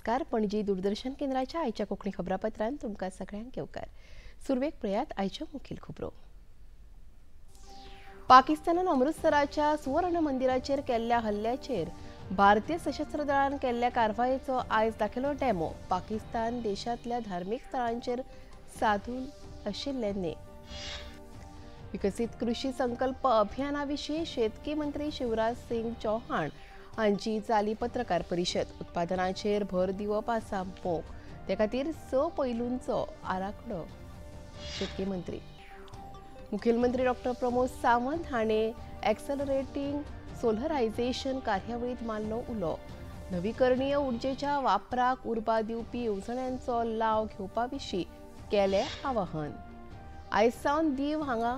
नमस्कार. पणजी दूरदर्शन केंद्राच्या आयच्या कोंकणी खबरापत्रांत तुमकां सगळ्यांक येवकार. सुरवेक पळयात आयच्यो मुखेल खबरो. पाकिस्तानान अमृतसराच्या सुवर्ण मंदिराचेर केल्ल्या हल्ल्याचेर भारतीय सशस्त्र दळान केल्ल्या कारवायेचो आयज दाखयलो डेमो. पाकिस्तान देशांतल्या धार्मीक स्थळांचेर साधून आशिल्ले न्ही. विकसीत कृषी संकल्प अभियाना विशीं शेतकी मंत्री शिवराज सिंग चौहान हांची जाली पत्रकार परिशद. उत्पादनाचेर भर दिवप आसा मोख, ते खातीर 6 पैलूंचो आराखडो. शेतकी मंत्री मुखेलमंत्री डॉक्टर प्रमोद सावंत हाणें एक्सेलरेटिंग सोलरायझेशन कार्यावळींत मारलो उलो. नवीकरणीय उर्जेच्या वापराक उर्बा दिवपी येवजण्यांचो लाव घेवपा विशीं केलें आवाहन. आयज सावन दीव हांगा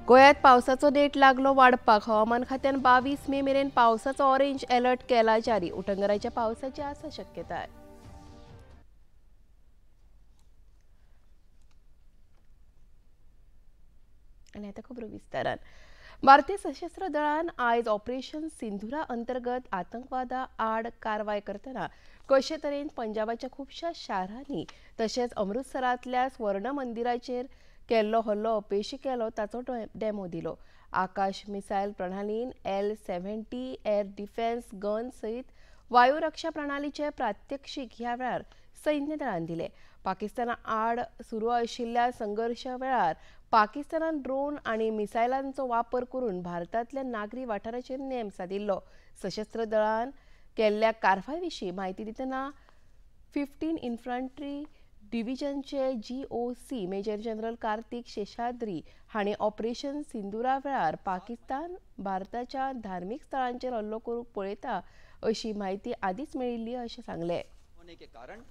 गोंयांत पावसाचो नेट लागलो वाडपाक. हवामान खात्यान 22 मे मेरेन पावसाचो ऑरेंज अलर्ट केला जारी. उटंगराच्या पावसाची आसा शक्यताय. आनी आतां खबरो विस्तारान. भारतीय सशस्त्र दळान आयज ऑपरेशन सिंधुरा अंतर्गत आतंकवादा आड कारवाय करतना कशे तरेन पंजाबाच्या खुबश्या शारांनी तशेंच अमृतसरांतल्या स्वर्ण मंदिराचेर केल्लो हल्लो अपेशी केलो ताचो डेमो दिलो. आकाश missile प्रणालीन L-70 air defence gun सयत वायू रक्षा प्रणालीचे प्रात्यक्षिक ह्या वेळार सैन्य दळान दिले. पाकिस्ताना आड सुरू आशिल्ल्या संघर्शा वेळार पाकिस्तानान ड्रोन आनी मिसायलांचो वापर करून भारतांतल्या नागरी वाठाराचेर नेम सादिल्लो. सशस्त्र दळान केल्ल्या कारवाये विशीं म्हायती दितना 15 इन्फंट्री डिव्हिजनचे GOC major general Kartik Seshadri हांणी ऑपरेशन सिंदुरा वेळार पाकिस्तान भारताच्या धार्मिक स्थळांचेर हल्लो करूंक पळयता अशी म्हायती आदींच मेळिल्ली अशें सांगलें. होने के कारण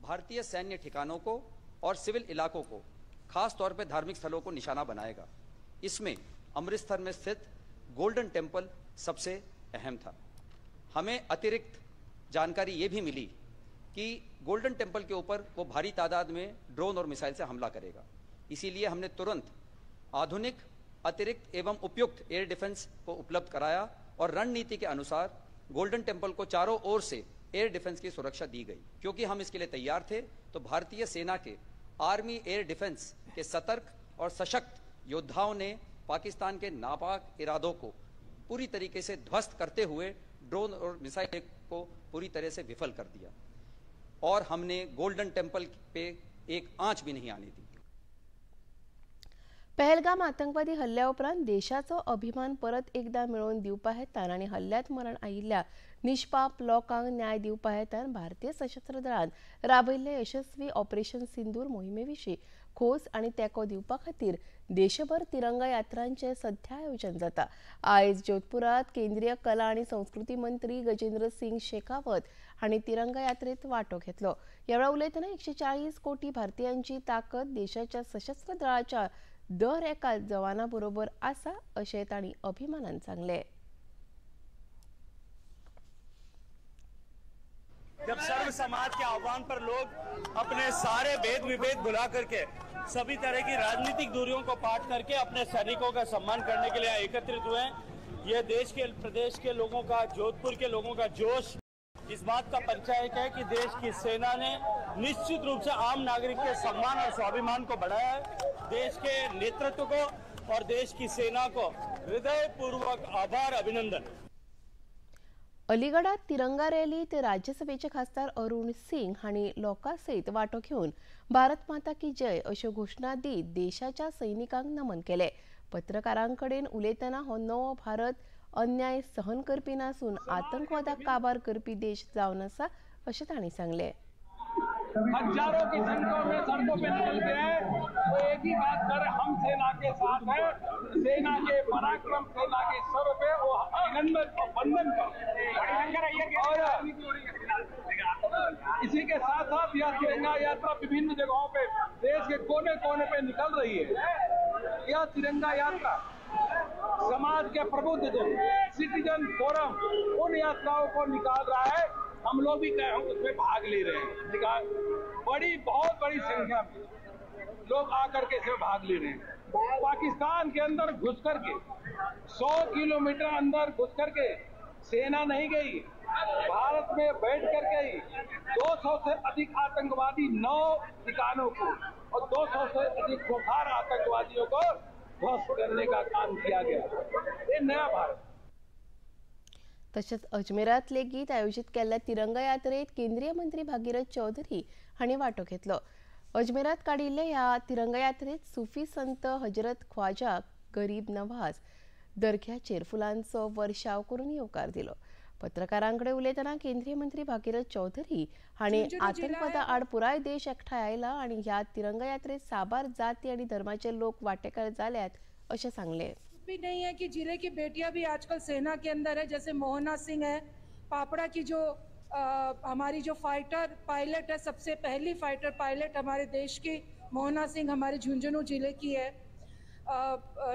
भारतीय सैन्य ठिकानों को और सिविल इलाकों को खास तौर पर धार्मिक स्थलों को निशाना बनाएगा. इसमें अमृतसर में स्थित गोल्डन टेम्पल सबसे अहम था. हमें अतिरिक्त जानकारी ये भी मिली कि गोल्डन टेम्पल के ऊपर वो भारी तादाद में ड्रोन और मिसाइल से हमला करेगा. इसीलिए हमने तुरंत आधुनिक, अतिरिक्त एवं उपयुक्त एयर डिफेंस को उपलब्ध कराया और रणनीति के अनुसार गोल्डन टेम्पल को चारों ओर से एयर डिफेंस की सुरक्षा दी गई. क्योंकि हम इसके लिए तैयार थे तो भारतीय सेना K army air defence K सतर्क और सशक्त योद्धाओं ने पाकिस्तान के नापाक इरादों को पूरी तरीके से ध्वस्त करते हुए ड्रोन और मिसाइल को पूरी तरह से विफल कर दिया और हमने गोल्डन टेम्पल पे एक आंच भी नहीं आने दी. पहलगाम आतंकवादी हल्ल्या उपरांत देशाचो अभिमान परत एकदा मेळोवन दिवपा हेतान आनी हल्ल्यांत मरण आयिल्ल्या निष्पाप लोकांक न्याय दिवपा हेतान भारतीय सशस्त्र दळान राबयिल्ले यशस्वी ऑपरेशन सिंदूर मोहिमे विशीं खोस आनी तेंको दिवपा खातीर देशभर तिरंगा यात्रांचें सध्या आयोजन जाता. आयज जोधपुरांत केंद्रीय कला आनी संस्कृती मंत्री गजेंद्र सिंग शेखावत हांणी तिरंगा यात्रेत वांटो घेतलो. ह्या वेळार उलयतना 140 कोटी भारतीयांची ताकद देशाच्या सशस्त्र दळाच्या दर एका जवाना बरोबर आसा अशें तांणी अभिमानान सांगलें. जब सर्व समाज के आह्वान पर लोग अपने सारे भेद विभेद भुला करके सभी तरह की राजनीतिक दूरियों को पाट करके अपने सैनिकों का सम्मान करने के लिए एकत्रित हुए हैं, यह देश के, प्रदेश के लोगों का, जोधपुर के लोगों का जोश इस बात का परिचायक है कि देश की सेना ने निश्चित रूप से आम नागरिक के सम्मान और स्वाभिमान को बढ़ाया है. देश के नेतृत्व को और देश की सेना को हृदय पूर्वक आभार, अभिनंदन. अलीगडात तिरंगा रॅलीत राज्यसभेचे खासदार अरुण सिंग हांणी लोकां सयत वांटो घेवन भारत माता की जय अश्यो घोशणा दीत देशाच्या सैनिकांक नमन केलें. पत्रकारां कडेन उलयतना हो नवो भारत अन्याय सहन करपी नासून आतंकवादाक काबार करपी देश जावन आसा अशें तांणी सांगलें. हजारों की संख्या में सड़कों पे निकलते हैं वो एक ही बात कर, हम सेना के साथ हैं, सेना के पराक्रम, सेना के सर पे वो अभिनंदन और वंदन कर. और इसी के साथ साथ यह तिरंगा यात्रा विभिन्न जगहों पे देश के कोने कोने पे निकल रही है. यह तिरंगा यात्रा समाज के प्रबुद्ध जन, सिटीजन फोरम उन यात्राओं को निकाल रहा है हम लोग भी उसमें भाग ले रहे हैं। बड़ी बहुत बड़ी संख्या में लोग आकर के इसमें भाग ले रहे हैं। पाकिस्तान के अंदर घुस करके 100 किलोमीटर अंदर घुस करके सेना नहीं गई, भारत में बैठ करके ही 200 से अधिक आतंकवादी 9 ठिकानों को और 200 से अधिक खुखार आतंकवादियों को ध्वस्त करने का काम किया गया। ये नया भारत। तशेंच अजमेरात लेगीत आयोजित केल्ल्या तिरंगा यात्रेत केंद्रीय मंत्री भागीरथ चौधरी हांणी वांटो घेतलो। अजमेरात काडिल्ल्या ह्या तिरंगा यात्रेत सुफी संत हजरत ख्वाजा गरीब नवाज दर्ग्याचेर फुलांचो वर्षाव करून येवकार दिलो। पत्रकारांकडे उलयतना केंद्रीय मंत्री भागीरथ चौधरी हांणी आतंकवादा आड पुराय देश एकठांय आयला आनी ह्या तिरंगा यात्रेत साबार जाती आनी धर्माचे लोक वांटेकार जाल्यात अशें सांगलें। भी नहीं है कि जिले की बेटियां भी आजकल सेना के अंदर है, जैसे मोहना सिंह है, पापड़ा की जो हमारी जो फाइटर पायलट है, सबसे पहली फाइटर पायलट हमारे देश की मोहना सिंह हमारे झुंझुनू जिले की है,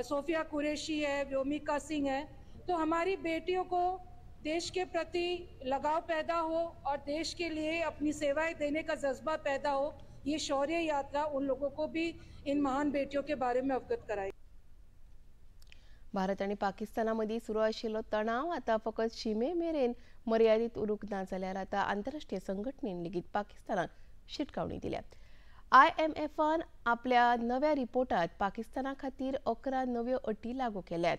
सोफिया कुरैशी है, व्योमिका सिंह है। तो हमारी बेटियों को देश के प्रति लगाव पैदा हो और देश के लिए अपनी सेवाएं देने का जज्बा पैदा हो, ये शौर्य यात्रा उन लोगों को भी इन महान बेटियों के बारे में अवगत कराई। भारत आनी पाकिस्ताना मदीं सुरू आशिल्लो तणाव आतां फकत शिमे मेरेन मर्यादीत उरूंक ना जाल्यार आतां आंतरराष्ट्रीय संघटनेन लेगीत पाकिस्तानाक शिटकावणी दिल्या। आयएमएफान आपल्या नव्या रिपोर्टात पाकिस्ताना खातीर 11 नव्यो अटी लागू केल्यात।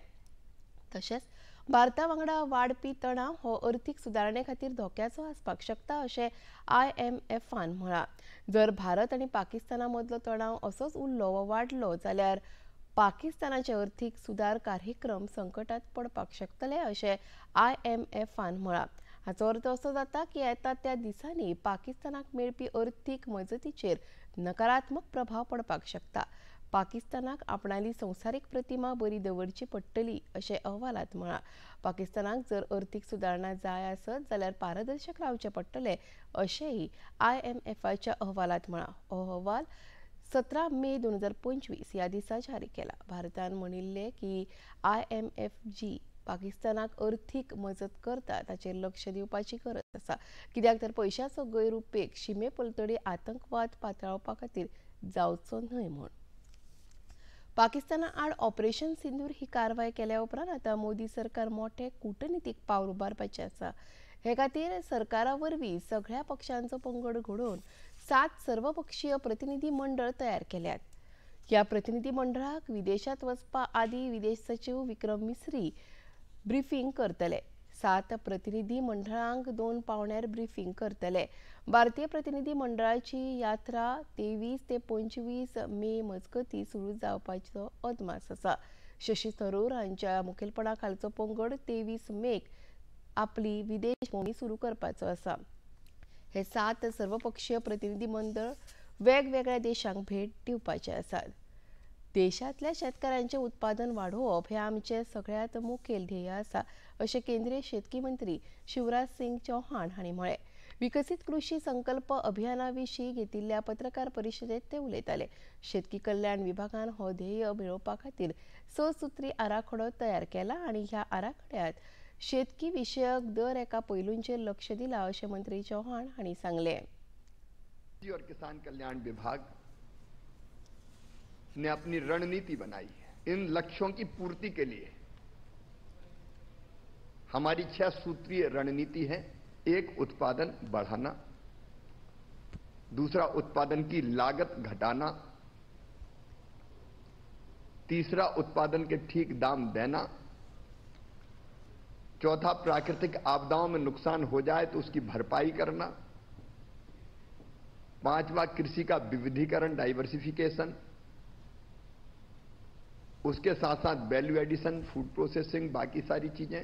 तशेंच भारता वांगडा वाडपी तणाव हो अर्थीक सुदारणे खातीर धोक्याचो आसपाक शकता अशें आयएमएफान म्हळां। जर भारत आनी पाकिस्ताना मदलो तणाव असोच उरलो वा वाडलो जाल्यार पाकिस्तानाचे अर्थीक सुदार कार्यक्रम संकटात पडपाक शकतले अशें आयएमएफान म्हळां। हाचो अर्थ असो जाता की येता त्या दिसांनी पाकिस्तानाक मेळपी अर्थीक मजतीचेर नकारात्मक प्रभाव पडपाक शकता। पाकिस्तानाक आपणाली संवसारीक प्रतिमा बरी दवरची पडटली अशें अहवालांत म्हळां। पाकिस्तानाक जर अर्थीक सुदारणा जाय आसत जाल्यार पारदर्शक रावचें पडटलें अशेंय आयएमएफाच्या अहवालांत म्हळां। हो अहवाल 17 मे 2025 ह्या दिसा जारी केला। भारतान म्हणिल्लें की आयएमएफ जी पाकिस्तानाक अर्थीक मजत करता ताचेर लक्ष दिवपाची गरज आसा, कित्याक तर पयशाचो गैरउपेग शिमे पलतडी आतंकवाद पातळावपा खातीर जावचो न्हय म्हूण। पाकिस्ताना आड ऑपरेशन सिंदूर ही कारवाय केल्या उपरांत आतां मोदी सरकार मोठे कूटनितीक पावल उबारपाचें आसा। हे खातीर सरकारा वरवीं सगळ्या पक्षांचो पंगड घडोवन 7 सर्वपक्षीय प्रतिनिधी मंडळ तयार केल्यात। ह्या प्रतिनिधी मंडळाक विदेशात वचपा आदी विदेश सचिव विक्रम मिस्री ब्रीफिंग करतले। 7 प्रतिनिधी मंडळांक 2 पावण्यार ब्रीफिंग करतले। भारतीय प्रतिनिधी मंडळाची यात्रा 23 ते 25 मे मजगती सुरू जावपाचो अदमास आसा। शशी थरूर हांच्या मुखेलपणा खालचो पंगड 23 मेक आपली विदेश भोंवडी सुरू करपाचो आसा। हे 7 सर्वपक्षीय प्रतिनिधी मंडळ वेगवेगळ्या देशांक भेट दिवपाचे आसात। देशांतल्या शेतकऱ्यांचे उत्पादन वाडोवप हे आमचे सगळ्यांत मुखेल ध्येय आसा अशें केंद्रीय शेतकी मंत्री शिवराज सिंग चौहान हांणी म्हळें। विकसीत कृषी संकल्प अभियाना विशीं घेतिल्ल्या पत्रकार परिशदेंत ते उलयताले। शेतकी कल्याण विभागान हो ध्येय मेळोवपा खातीर 6 सूत्री आराखडो तयार केला आनी ह्या आराखड्यांत शेतकी विशयक दर एका पैलूंचेर लक्ष दिलां अशें मंत्री चौहान हांणी सांगलें। और किसान कल्याण विभाग ने अपनी रणनीति बनाई है। इन लक्ष्यों की पूर्ति के लिए हमारी 6 सूत्रीय रणनीति है। एक, उत्पादन बढ़ाना, दूसरा, उत्पादन की लागत घटाना, तीसरा, उत्पादन के ठीक दाम देना, चौथा, प्राकृतिक आपदाओं में नुकसान हो जाए तो उसकी भरपाई करना, पांचवा, कृषि का विविधीकरण, डाइवर्सिफिकेशन, उसके साथ साथ वैल्यू एडिशन, फूड प्रोसेसिंग, बाकी सारी चीजें,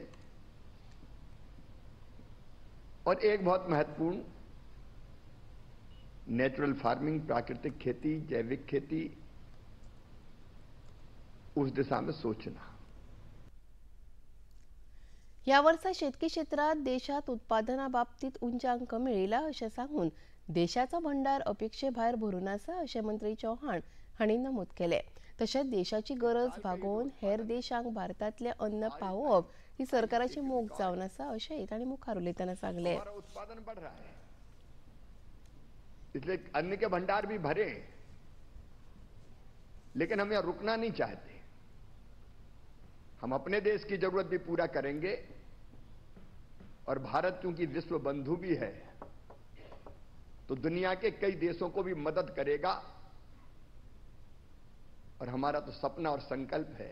और एक बहुत महत्वपूर्ण, नेचुरल फार्मिंग, प्राकृतिक खेती, जैविक खेती, उस दिशा में सोचना। ह्या वर्सा शेतकी क्षेत्रात देशात उत्पादना बाबतीत उंच अंक मेळिला अशें सांगून देशाचो भंडार अपेक्षे भायर भरून आसा अशें मंत्री चौहान हांणी नमूद केलें. तशेंच देशाची गरज भागोवन हेर देशांक भारतांतलें अन्न पावोवप ही सरकाराची मोख जावन आसा अशेंय तांणी मुखार उलयतना सांगलें. उत्पादन बढ़ रहा है, इसलिए अन्न के भंडार भी भरे, लेकिन हम यहां रुकना नहीं चाहते। हम अपने देश की जरूरत भी पूरा करेंगे और भारत क्योंकि विश्व बंधु भी है तो दुनिया के कई देशों को भी मदद करेगा। और हमारा तो सपना और संकल्प है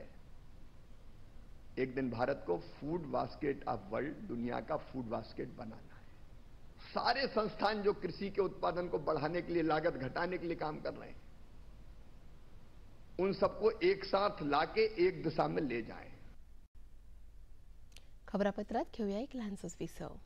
एक दिन भारत को फूड बास्केट ऑफ वर्ल्ड, दुनिया का फूड बास्केट बनाना है। सारे संस्थान जो कृषि के उत्पादन को बढ़ाने के लिए, लागत घटाने के लिए काम कर रहे हैं, उन सबको एक साथ लाके एक दिशा में ले जाएं। खबरापत्रात घेऊया एक लहानसंच विसव।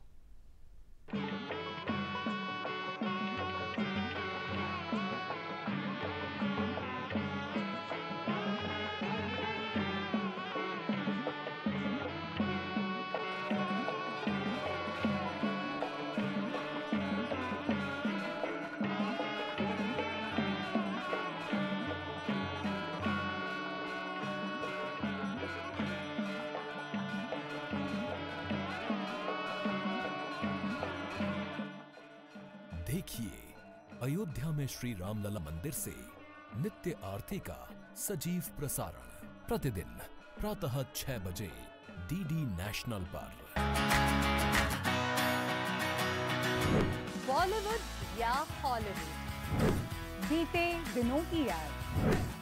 देखिए अयोध्या में श्री रामलला मंदिर से नित्य आरती का सजीव प्रसारण प्रतिदिन प्रातः 6 बजे डीडी नेशनल पर। बॉलीवुड या हॉलीवुड, बीते दिनों की याद,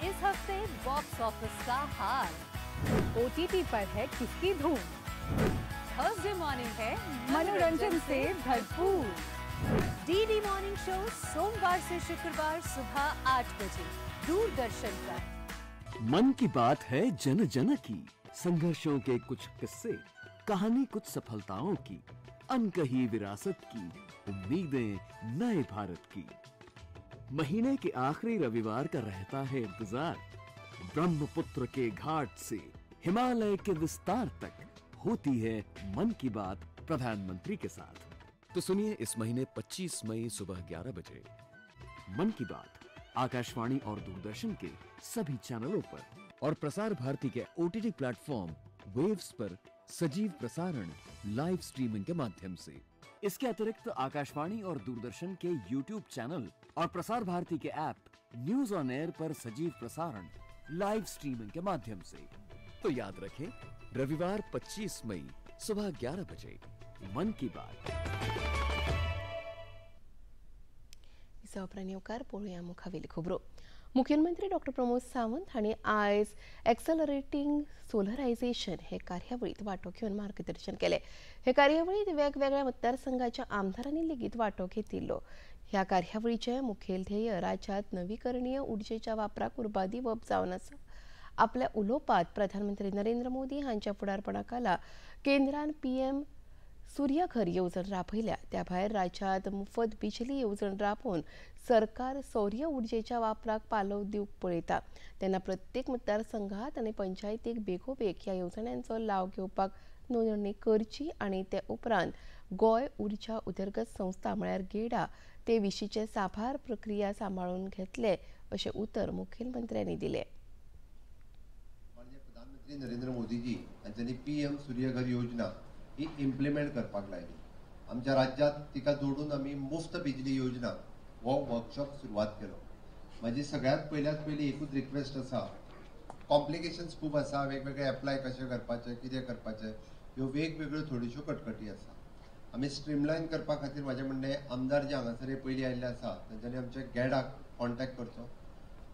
इस हफ्ते बॉक्स ऑफिस का हाल, ओटीटी पर है किसकी धूम, थर्सडे मॉर्निंग है मनोरंजन से भरपूर। डीडी मॉर्निंग शो सोमवार से शुक्रवार सुबह 8 बजे दूरदर्शन पर। मन की बात है जन जन की, संघर्षों के कुछ किस्से, कहानी कुछ सफलताओं की, अनकही विरासत की, उम्मीदें नए भारत की। महीने के आखिरी रविवार का रहता है इंतजार। ब्रह्मपुत्र के घाट से हिमालय के विस्तार तक होती है मन की बात प्रधानमंत्री के साथ। तो सुनिए इस महीने 25 मई सुबह 11 बजे मन की बात आकाशवाणी और दूरदर्शन के सभी चैनलों पर और प्रसार भारती के ओटीटी प्लेटफॉर्म वेव्स पर सजीव प्रसारण लाइव स्ट्रीमिंग के माध्यम से। इसके अतिरिक्त आकाशवाणी और दूरदर्शन के यूट्यूब चैनल और प्रसार भारती के ऐप न्यूज ऑन एयर पर सजीव प्रसारण लाइव स्ट्रीमिंग के माध्यम से। तो याद रखें रविवार 25 मई सुबह 11 बजे मन की बात। उपरांत पळोवया मुखावेली खबरो। मुख्यमंत्री डॉक्टर प्रमोद सावंत हांणी आयज एक्सेलरेटिंग सोलरायझेशन हे कार्यावळीत वांटो घेवन मार्गदर्शन केलें। हे कार्यावळीत वेगवेगळ्या मतदारसंघाच्या आमदारांनी लेगीत वांटो घेतिल्लो। ह्या कार्यावळीचें मुखेल ध्येय राज्यांत नवीकरणीय उर्जेच्या वापराक उर्बा दिवप जावन आसा। आपल्या उलोवपांत प्रधानमंत्री नरेंद्र मोदी हांच्या फुडारपणा खाला केंद्रान पीएम सूर्यघर येवजण राबयल्या। त्या भायर राज्यांत मुफत बिजली येवजण राबोवन सरकार सौर्य उर्जेच्या वापराक पालव दिवंक पळयता। तेन्ना प्रत्येक मतदारसंघात आनी पंचायतीक बेगोबेग ह्या येवजण्यांचो लाव घेवपाक नोंदणी करची आनी ते उपरांत गोंय उर्जा उदरगत संस्था म्हळ्यार गेडा ते विशींचे साबार प्रक्रिया सांबाळून घेतले अशें उतर मुखेलमंत्र्यांनी दिलें। माननीय प्रधानमंत्री नरेंद्र मोदीजी हांच्यांनी पीएम सूर्यघर योजना ही इम्प्लिमेंट करपाक लायली। आमच्या राज्यांत तिका जोडून आमी मुफ्त बिजली योजना हो वर्कशॉप सुरवात केलो। म्हाजी सगळ्यांत पयल्यात पयली एकूच रिक्वेस्ट आसा, कॉम्प्लिकेशन्स खूब आसा, वेगवेगळे एप्लाय कशें करपाचें, कितें करपाचें, ह्यो वेगवेगळ्यो थोड्योश्यो कटकटी आसा। आमी स्ट्रीमलायन करपा खातीर म्हाजें म्हणणें आमदार जे हांगासर पयलीं आयिल्ले आसा तांच्यांनी आमच्या गॅडाक कॉन्टेक्ट करचो,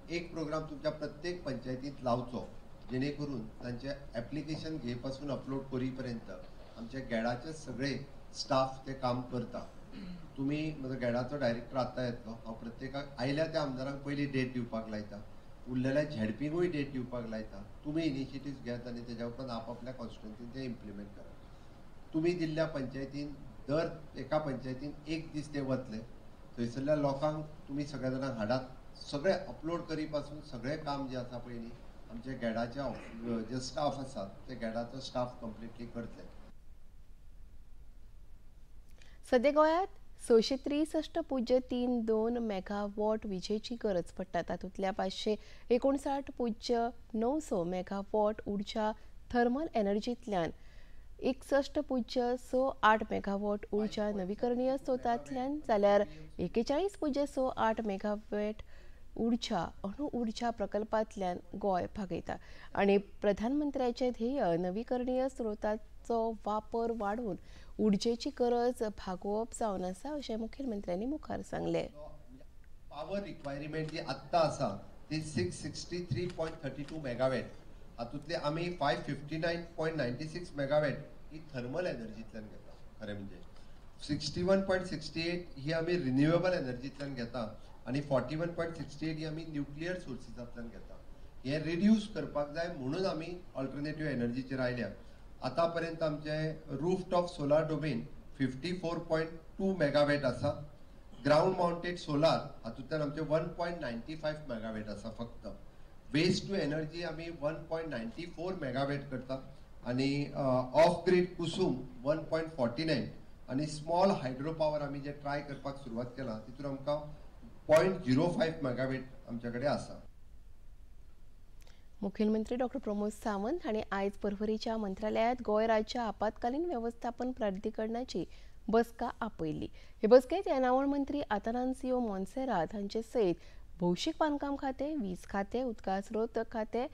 एक प्रोग्राम तुमच्या प्रत्येक पंचायतींत लावचो जेणे करून तांचें एप्लिकेशन घे पासून अपलोड करी पर्यंत आमच्या गॅडाचे सगळे स्टाफ ते काम करता। तुमी म्हजो गॅडाचो डायरेक्टर आतां येतलो, हांव प्रत्येकाक आयल्या त्या आमदारांक पयली डेट दिवपाक लायता, उरलेल्या झेडपीकूय डेट दिवपाक लायता। तुमी इनिशिएटीव्स घेयात आनी तेज्या उपरांत आपआपल्या कॉन्स्टिट्युएन्सीन ते इम्प्लिमेंट करात। तुमी दिल्ल्या पंचायतीन दर एका पंचायतीन एक दीस ते वतले, थंयसरल्या लोकांक तुमी सगळ्या जाणांक हाडात, सगळे अपलोड करी पासून सगळें काम जें आसा पळय न्ही आमच्या गॅडाचे जे स्टाफ आसात ते गॅडाचो स्टाफ कंप्लिटली करतले। सध्या गोंयांत 663.32 मेगावॉट विजेची गरज पडटा. तातूंतल्या 559.96 मेगावॉट ऊर्जा थर्मल एनर्जींतल्यान, 61.68 मेगावॉट ऊर्जा नवीकरणीय स्रोतांतल्यान जाल्यार 41.68 मेगावॉट ऊर्जा अणु ऊर्जा प्रकल्पांतल्यान गोंय भागयता. आनी प्रधानमंत्र्याचे ध्येय नवीकरणीय स्रोतांचो वापर वाडोवन ऊर्जेची गरज भागोवप जावन आसा अशें मुखेलमंत्र्यांनी मुखार सांगलें. पावर रिक्वायरमेंट जी आत्तां आसा ती 663.32 मेगावॅट, हातूंतले आमी 559.96 मेगावॅट ही थर्मल एनर्जींतल्यान घेता. खरें म्हणजे 61.68 ही आमी रिन्युएबल एनर्जींतल्यान घेता आनी 41.68 ही आमी न्युक्लियर सोर्सिसांतल्यान घेता. हे रिड्यूस करपाक जाय म्हणून आमी ऑल्टरनेटीव एनर्जीचेर आयल्या. आतां पर्यंत आमचे roof top solar domain 54.2 megawatt आसा. ग्रावंड माउंटेड सोलार हातूंतल्यान आमचे 1.95 मेगावॅट आसा फक्त. वेस्ट टू एनर्जी आमी 1.94 मेगावॅट करता आनी ऑफ ग्रीड कुसूम 1.49 आनी स्मॉल हायड्रो पावर आमी जे ट्राय करपाक सुरवात केला तितून आमकां 0.05 मेगावॅट आमचे कडेन आसा. मुखेलमंत्री डॉक्टर प्रमोद सावंत हांणी आयज पर्वरीच्या मंत्रालयांत गोंय राज्य आपत्कालीन वेवस्थापन प्राधिकरणाची बसका आपयल्ली. हे बसकेंत येणावळ मंत्री आतानासियो मोन्सेरात हांचे सयत भौशीक बांदकाम खातें, वीज खातें, उदका स्रोत खातें,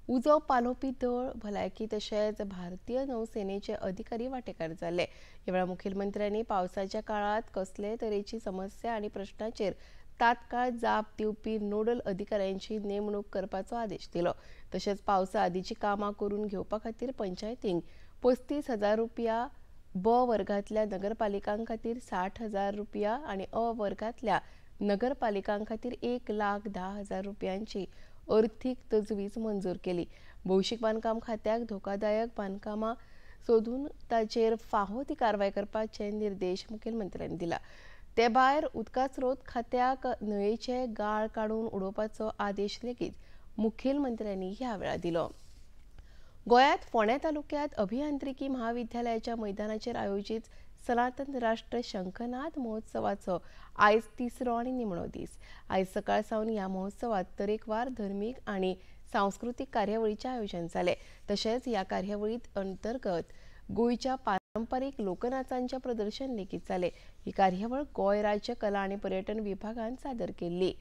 उजो पालोवपी दळ, भलायकी तशेंच भारतीय नौसेनेचे अधिकारी वांटेकार जाले. ह्या वेळार मुखेलमंत्र्यांनी पावसाच्या काळांत कसलेय तरेची समस्या आनी प्रश्नाचेर तात्काळ जाप दिवपी नोडल अधिकाऱ्यांची नेमणूक करपाचो आदेश दिलो. तशेंच पावसा आदीची कामां करून घेवपा खातीर पंचायतींक 35,000 रुपया, ब वर्गांतल्या नगरपालिकां खातीर 60,000 रुपया आनी अ वर्गांतल्या नगरपालिकां खातीर 1,10,000 रुपयांची अर्थीक तजवीज मंजूर केली. भौशीक बांदकाम खात्याक धोकादायक बांदकामां सोदून ताचेर फावो ती कारवाय करपाचे निर्देश मुखेलमंत्र्यांनी दिला. ते भायर उदका स्रोत खात्याक न्हंयेचे गाळ काडून उडोवपाचो आदेश लेगीत मुखेलमंत्र्यांनी ह्या वेळार दिलो. गोंयांत फोंड्या तालुक्यांत अभियांत्रिकी महाविद्यालयाच्या मैदानाचेर आयोजीत सनातन राष्ट्र शंखनाद महोत्सवाचो आयज तिसरो आनी निमणो दीस. आयज सकाळ सावन ह्या महोत्सवात तरेकवार धर्मीक आनी सांस्कृतीक कार्यावळीचें आयोजन जालें. तशेंच ह्या कार्यावळीत अंतर्गत गोंयच्या पारंपारीक लोकनाचांचें प्रदर्शन लेगीत जालें. ही कार्यावळ गोंय राज्य कला आनी पर्यटन विभागान सादर केल्ली.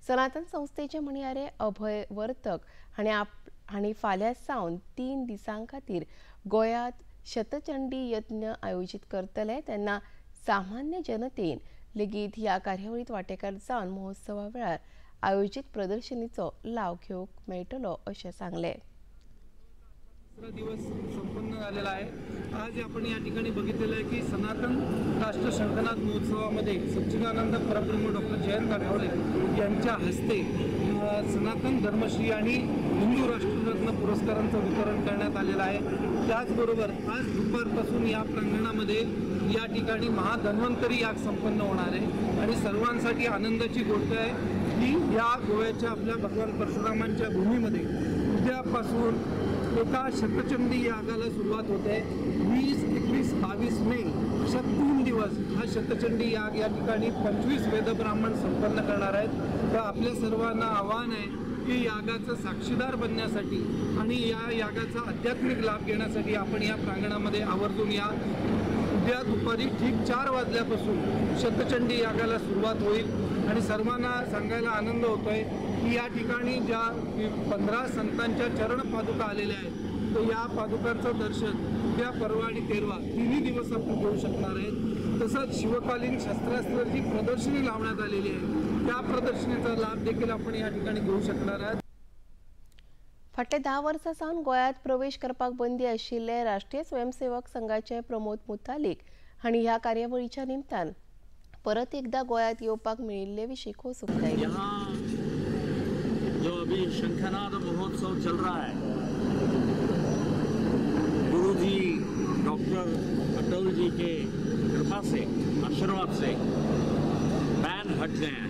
सनातन संस्थेचे म्हणयारे अभय वर्तक हांणी फाल्यां सावन 3 दिसां खातीर गोंयांत शतचंडी यत्न आयोजीत करतले. तेन्ना सामान्य जनतेन लेगीत ह्या कार्यावळीत वांटेकार जावन महोत्सवा वेळार आयोजीत प्रदर्शनीचो लाव घेवंक मेळटलो अशें सांगलें. तिसरा दिवस संपन्न झालेला आहे. आज आपण या ठिकाणी बघितलेलं आहे की सनातन राष्ट्र शंखनाद महोत्सवामध्ये सच्चिदानंद परब्रह्म डॉक्टर जयंत आठवले यांच्या हस्ते सनातन धर्मश्री आणि हिंदू राष्ट्ररत्न पुरस्कारांचं वितरण करण्यात आलेलं आहे. त्याचबरोबर आज दुपारपासून या प्रांगणामध्ये या ठिकाणी महाधन्वंतरी याग संपन्न होणार आहे आणि सर्वांसाठी आनंदाची गोष्ट आहे की या गोव्याच्या आपल्या भगवान परशुरामांच्या भूमीमध्ये उद्यापासून एका शतचंडी यागाला सुरुवात होते. 20, 21, 22 मे अशा 3 दिवस हा शतचंडी याग या ठिकाणी 25 वेदब्राह्मण संपन्न करणार आहेत. तर आपल्या सर्वांना आव्हान आहे की यागाचं साक्षीदार बनण्यासाठी आणि या यागाचा आध्यात्मिक लाभ घेण्यासाठी आपण या प्रांगणामध्ये आवर्जून या. उद्या दुपारी ठीक 4 वाजल्यापासून शतचंडी यागाला सुरुवात होईल आणि सर्वांना सांगायला आनंद होतोय की या ठिकाणी ज्या 15 संतांच्या चरण पादुका आलेल्या आहेत तर या पादुकांचं दर्शन उद्या, परवा आणि तेरवा 3 दिवस आपण घेऊ शकणार आहेत. तसंच शिवकालीन शस्त्रास्त्राची प्रदर्शनी लावण्यात आलेली आहे, त्या प्रदर्शनीचा लाभ देखील आपण या ठिकाणी घेऊ शकणार आहात. फाटल्या 10 वर्सां सावन गोंयांत प्रवेश करपाक बंदी आशिल्ले राष्ट्रीय स्वयंसेवक संघाचे प्रमोद मुतालिक हांणी ह्या कार्यावळीच्या निमतान परत एकदा गोंयांत येवपाक मेळिल्ले विशीं खोस उक्तायली. यहाँ जो अभी शंखनाद महोत्सव चल रहा है, गुरुजी डॉक्टर अटल जी के कृपा से, आशीर्वाद से बैन हट गया है।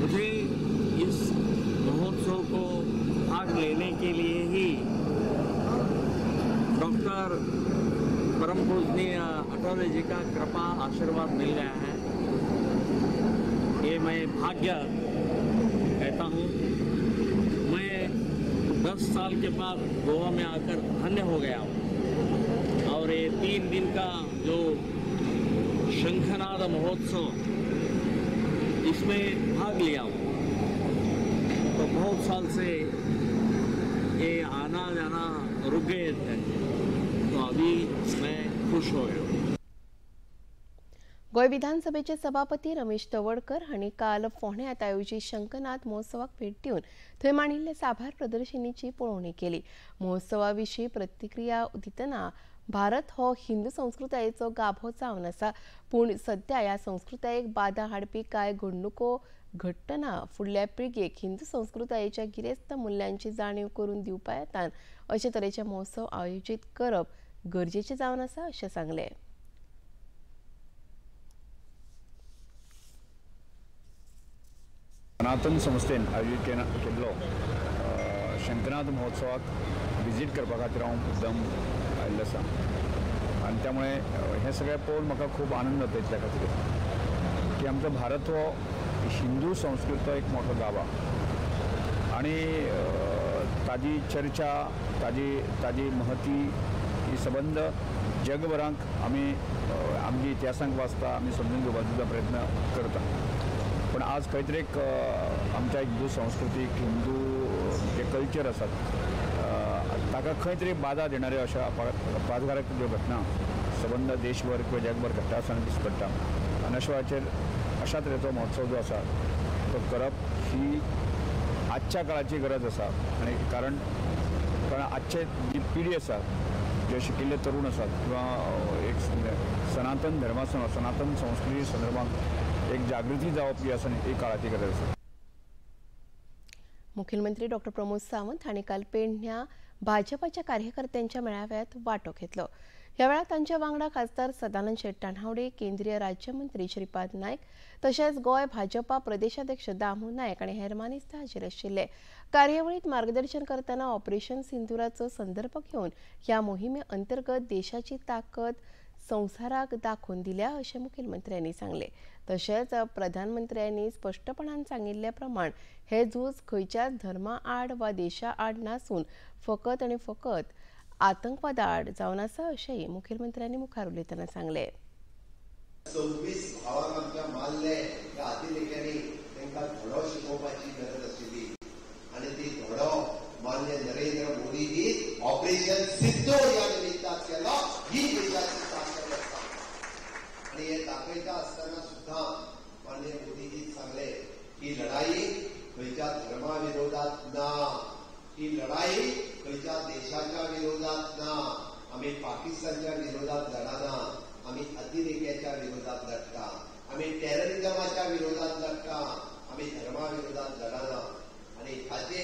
मुझे इस महोत्सव को भाग लेने के लिए ही डॉक्टर परम पूजनीय अटल आठवले जी का कृपा आशीर्वाद मिल गया है, ये मैं भाग्य कहता हूँ। मैं 10 साल के बाद गोवा में आकर धन्य हो गया हूँ और ये 3 दिन का जो शंखनाद महोत्सव इसमें भाग लिया हूँ। तो बहुत साल से ये आना जाना रुक गए थे, तो अभी मैं खुश हो गया। गोंय विधानसभेचे सभापती रमेश तवडकर हांणी काल फोंड्यांत आयोजीत शंखनाद महोत्सवाक भेट दिवन थंय मांडिल्ले साबार प्रदर्शनीची पळोवणी केली। महोत्सवा विशीं प्रतिक्रिया दितना भारत हो हिंदू संस्कृतायेचो गाभो जावन आसा, पूण सद्या ह्या संस्कृतायेक बादा हाडपी कांय घडणुको घडटना फुडल्या पिळगेक हिंदू संस्कृतायेच्या गिरेस्त मुल्यांची जाणीव करून दिवपा हेतान अशे तरेचे महोत्सव आयोजीत करप गरजेचें जावन आसा अशें सांगलें। सनातन संस्थेन आयोजीत केल्लो शंखनाद महोत्सवाक विजीट करपा खातीर हांव मुद्दम आयिल्लो आसा आनी त्यामुळे हें सगळें पळोवन म्हाका खूब आनंद जाता। इतल्या खातीर की आमचो भारत हो हिंदू संस्कृतीचो एक मोठो गांव आनी ताजी चर्चा, ताजी महती ही सबंद जगभराक आमी आमच्या इतिहासांक वाचता, आमी समजून घेवपाचो प्रयत्न करता। पण आज खंय तरी एक आमच्या हिंदू संस्कृतीक, हिंदू जे कल्चर आसात ताका खंय तरी बाधा देणाऱ्यो अशा अपघातकारक ज्यो घटना सबंद देशभर किंवा जगभर घडटा आसतना दिश्टी पडटा आनी अशा वेळाचेर अशा तरेचो महोत्सव जो आसा तो करप ही आजच्या काळाची गरज आसा। आनी कारण आजचे जी पिढी आसा, जे शिकिल्ले तरुण आसात किंवा एक सनातन धर्मा सनातन संस्कृती संदर्भात एक जागृती जावप ही आसा ही काळाची गरज आसा। मुख्यमंत्री डॉक्टर प्रमोद सावंत हांणी काल पेडण्यां भाजपाच्या कार्यकर्त्यांच्या मेळाव्यात वांटो घेतलो। ह्या वेळार तांच्या वांगडा खासदार सदानंद शेट तानावडे, केंद्रीय राज्यमंत्री श्रीपाद नायक तशेंच गोंय भाजपा प्रदेशाध्यक्ष दामू नायक आनी हेर मानेस्त हाजीर आशिल्ले। कार्यावळीत मार्गदर्शन करतना ऑपरेशन सिंदुराचो संदर्भ घेवन ह्या मोहिमे अंतर्गत देशाची ताकद संवसाराक दाखोवन दिल्या अशें मुखेलमंत्र्यांनी सांगलें। तशेंच प्रधानमंत्र्यांनी स्पश्टपणान सांगिल्ल्या प्रमाण हे झूज खंयच्याच धर्मा आड वा देशा आड नासून फकत आनी फकत आतंकवादा आड जावन आसा अशेंय मुखेलमंत्र्यांनी मुखार उलयतना सांगलें। 26 भावांक आमच्या मारले त्या अतिरेक्यांनी, तांकां धडो शिकोवपाची गरज आशिल्ली आनी ती धडो मान्य नरेंद्र मोदीजी ऑपरेशन सिंदूर ह्या निमित्तान केलो। ही देशाची ताकद आसा आनी हे दाखयता आसतना सुद्दां मान्य मोदीजीन सांगले ही लढाई खंयच्या धर्मा विरोधात ना, ही लढाई खंयच्या देशाच्या विरोधात ना, आमी पाकिस्तानच्या विरोधात लढाना, आमी अतिरेक्याच्या विरोधात लढटा, आमी टेररिझमाच्या विरोधात लढटा, आमी धर्मा विरोधात लढाना। आनी हाचे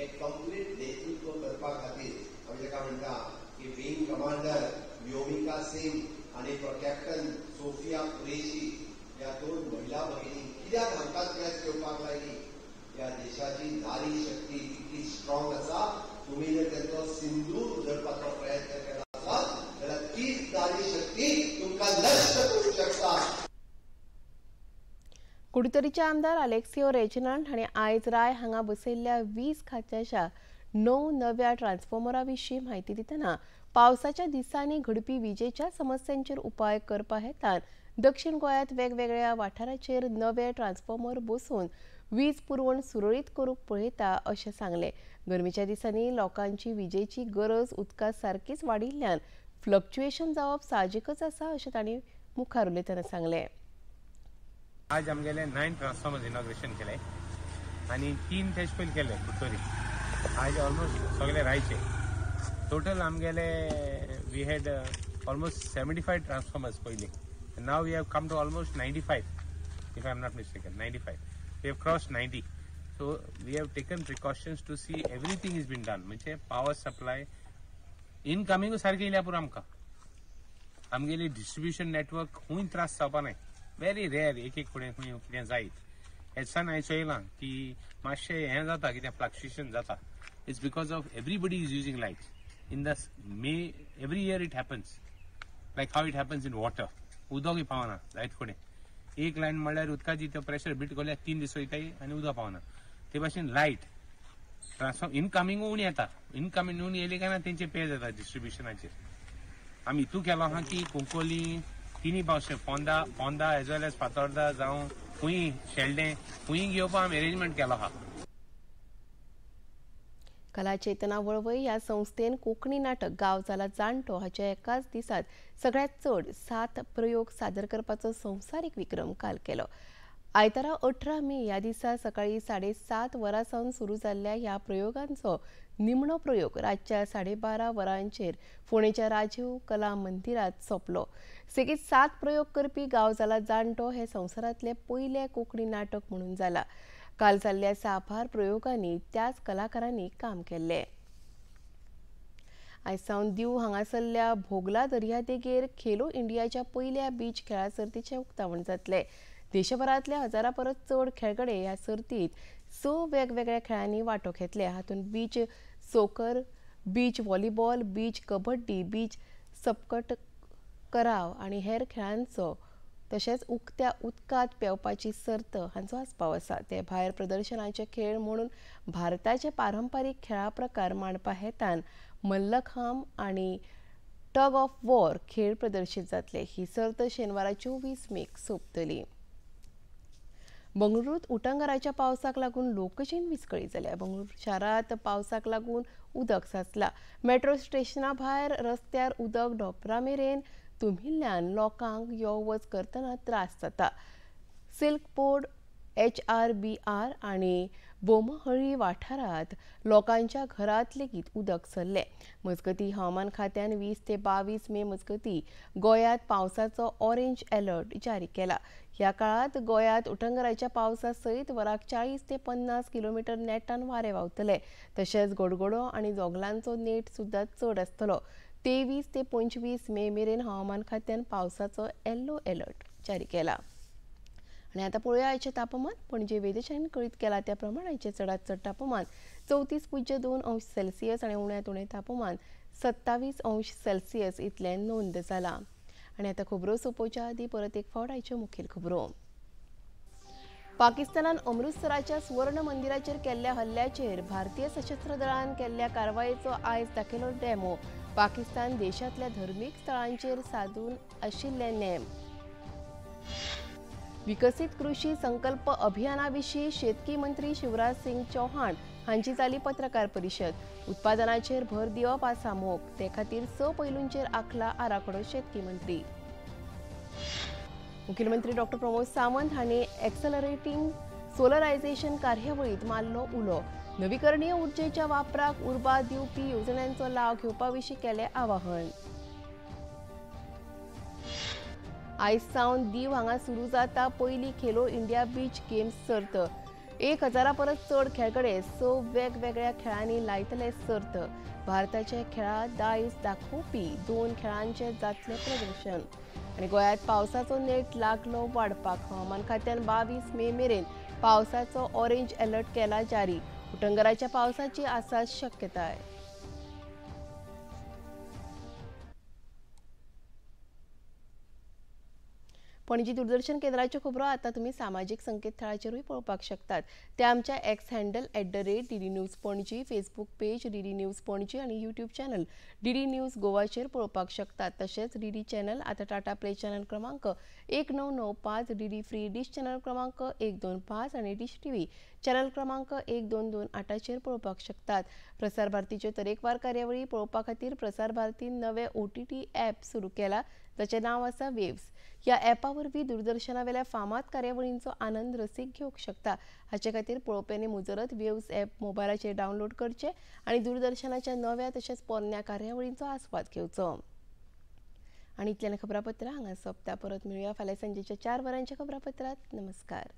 एक कंप्लीट नेतृत्व करपा खातीर आमी ताका म्हणटा की विंग कमांडर व्योमिका सिंग आनी कॅप्टन सोफिया कुरेशी ह्या दोन महिला भगिनी कित्याक हांकां प्रेस घेवपाक लायली? ह्या देशाची नारी शक्ती कितली स्ट्रॉंग आसा, तुमी जर तांचो सिंदूर उजळपाचो प्रयत्न केला आसत जाल्यार तीच नारी शक्ती तुमकां नश्ट करूंक शकता। कुडतरीचे आमदार आलेक्सियो रेजिनाल्ड हांणी आयज राय हांगा बसयल्ल्या वीज खात्याच्या 9 नव्या ट्रान्सफॉर्मरा विशीं म्हायती दितना पावसाच्या दिसांनी घडपी विजेच्या समस्यांचेर उपाय करपा हेतान दक्षिण गोंयांत वेगवेगळ्या वाठाराचेर नवे ट्रान्सफॉर्मर बसोवन वीज पुरवण सुरळीत करूंक पळयता अशें सांगलें। गरमेच्या दिसांनी लोकांची विजेची गरज उदका सारकीच वाडिल्ल्यान फ्लक्च्युएशन जावप साहजिकच आसा अशें तांणी मुखार उलयतना सांगलें। आज आमगेले 9 ट्रान्सफॉर्मर्स इनॉग्रेशन केले आनी 3 तेज पयलीं केले कुडतरी, आज ऑलमोस्ट सगळे रायचे। टोटल आमगेले we had almost 75 transformers पयलीं, now we have come to almost 95 if I am not mistaken, 95. We have crossed 90. So we have taken precautions to see everything is been done. म्हणजे power supply incoming सारकें येयल्या पुरो आमकां, आमगेली distribution network खूंय त्रास जावपा नाय, वेरी रेयर एक एक फुडें खूंय कितें जायत। हेसान हांवें चोयलां की मातशें हें जाता, कितें फ्लक्चुएशन जाता, it's because of everybody is using lights in the May, every year it happens. Like how it happens in water, उदकूय पावना जायत फुडें. एक लायन म्हणल्यार उदकाची ते प्रेशर बीट केल्यार 3 दीस वयताय आनी उदक पावना. ते भाशेन लायट ट्रान्सफॉर्म इनकमींग उणी येता, इनकमींग उणी येयली काय ना तेंचे पे जाता डिस्ट्रिब्युशनाचेर. आमी हितू केलो आहा की कुंकोली तिनी Pawshe Ponda as well as Fatorda जावं खूंय शेल्डें खूंय घेवपाक आमी अरेंजमेंट केलो आहा. कला चेतना वळवय ह्या संस्थेन कोंकणी नाटक गांव जाला जाणटो हाच्या एकाच दिसात सगळ्यांत चड 7 प्रयोग सादर करपाचो संवसारीक विक्रम काल केलो. आयतारा 18 मे ह्या दिसा सकाळी 7:30 वरां सावन सुरू जाल्ल्या ह्या प्रयोगांचो निमणो प्रयोग रातच्या 12:30 वरांचेर फोंडेच्या राजीव कला मंदिरात सोंपलो. सेगीत 7 प्रयोग करपी गांव जाला जाणटो हे संवसारांतले पयले कोंकणी नाटक म्हणून जाला. काल जाल्ल्या साबार प्रयोगांनी त्याच कलाकारांनी काम केल्लें. आयज सावन दीव हांगासरल्या भोगला दर्यादेगेर खेलो इंडियाच्या पयल्या बीच खेळा सर्तीचें उक्तावण जातलें. देशभरांतल्या 1000 परस चड खेळगडे ह्या सर्तींत 6 वेगवेगळ्या खेळांनी वांटो घेतले. हातूंत beach soccer, beach volleyball, beach kabaddi, beach sepak takraw आनी हेर खेळांचो तशेंच उक्त्या उदकांत पेंवपाची सर्त हांचो आस्पाव आसा. ते भायर प्रदर्शनाचे खेळ म्हणून भारताचे पारंपारीक खेळा प्रकार मांडपा हेतान मल्लखांब आनी टग ऑफ वॉर खेळ प्रदर्शीत जातले. ही सर्त शेनवारा 24 मेक सोंपतली. बंगळुरूत उटंगाराच्या पावसाक लागून लोकजीण विस्कळीत जाल्या. बंगळुरू शारांत पावसाक लागून उदक साचला. मेट्रो स्टेशना भायर रस्त्यार उदक ढोपरा मेरेन तुंबिल्ल्यान लोकांक यो वच करतना त्रास जाता. सिल्क बोर्ड, HRBR आनी बोमहळ्ळी वाठारांत लोकांच्या घरांत लेगीत उदक सरलें. मजगतीं हवामान खात्यान 20 ते 22 मे मजगतीं गोंयांत पावसाचो ऑरेंज अलर्ट जारी केला. ह्या काळांत गोंयांत उटंगाराच्या पावसा सयत वराक 40 ते 50 किलोमिटर नेटान वारें व्हांवतलें. तशेंच गडगडो आनी जोगलांचो नेट सुद्दां चड आसतलो. 23 ते 25 मे मेरेन हवामान खात्यान पावसाचो येल्लो अलर्ट जारी केला. आनी आतां पळोवया आयचें तापमान. पणजे वेधशाळेन कळीत केला त्या प्रमाण आयचें चडांत चड तापमान 34.2 अंश सेल्सियस आनी उण्यांत उणें तापमान 27 अंश सेल्सियस इतलें नोंद जालां. आनी आतां खबरो सोंपोवच्या आदीं परत एक फावट आयच्यो मुखेल खबरो. पाकिस्तानान अमृतसराच्या सुवर्ण मंदिराचेर केल्ल्या हल्ल्याचेर भारतीय सशस्त्र दळान केल्ल्या कारवायेचो आयज दाखयलो डेमो. पाकिस्तान देशांतल्या धर्मीक स्थळांचेर सादून आशिल्ले नेम. विकसीत कृषी संकल्प अभियाना विशीं शेतकी मंत्री शिवराज सिंग चौहान हांची जाली पत्रकार परिशद. उत्पादनाचेर भर दिवप आसा मोख, ते खातीर 6 पैलूंचेर आखला आराखडो शेतकी मंत्री. मुखेलमंत्री डॉक्टर प्रमोद सावंत हांणी एक्सेलरेटिंग सोलरायझेशन कार्यावळींत मारलो उलो. नवीकरणीय उर्जेच्या वापराक उर्बा दिवपी येवजण्यांचो लाव घेवपा विशीं केलें आवाहन. आयज सावन दीव हांगा सुरू जाता पयली खेलो इंडिया बीच गेम्स सर्त. 1000 परस चड खेळगडे 6 वेगवेगळ्या खेळांनी लायतले सर्त. भारताचे खेळा दायज दाखोवपी 2 खेळांचे जातले प्रदर्शन. आनी गोंयांत पावसाचो नेट लागलो वाडपाक. हवामान खात्यान 22 मे मेरेन पावसाचो ऑरेंज अलर्ट केला जारी. उटंगाराच्या पावसाची आसा शक्यताय. पणजी दूरदर्शन केंद्राच्यो खबरो आतां तुमी सामाजीक संकेतथळाचेरूय पळोवपाक शकतात. ते आमच्या X handle @DD News Panaji, Facebook page DD News Panaji आनी यूट्यूब चॅनल DD news गोवाचेर पळोवपाक शकतात. तशेंच DD channel आतां टाटा प्ले चॅनल क्रमांक 1995, DD free dish channel क्रमांक 125 आनी डिश TV channel क्रमांक 1228चेर पळोवपाक शकतात. प्रसार भारतीच्यो तरेकवार कार्यावळी पळोवपा खातीर प्रसार भारतीन नवे OTT app सुरू केला जाचें नांव आसा वेव्स. ह्या ॲपा वरवीं दूरदर्शनावेल्या फामाद कार्यावळींचो आनंद रसीक घेवंक शकता. हाचे खातीर पळोवप्यांनी मुजरत वेव्स ॲप मोबायलाचेर डावनलोड करचें आनी दूरदर्शनाच्या नव्या तशेंच पोरण्या कार्यावळींचो आस्वाद घेवचो. आनी इतल्यान खबरापत्रां हांगा सोंपता. परत मेळुया फाल्यां सांजेच्या 4 वरांच्या खबरापत्रांत. नमस्कार.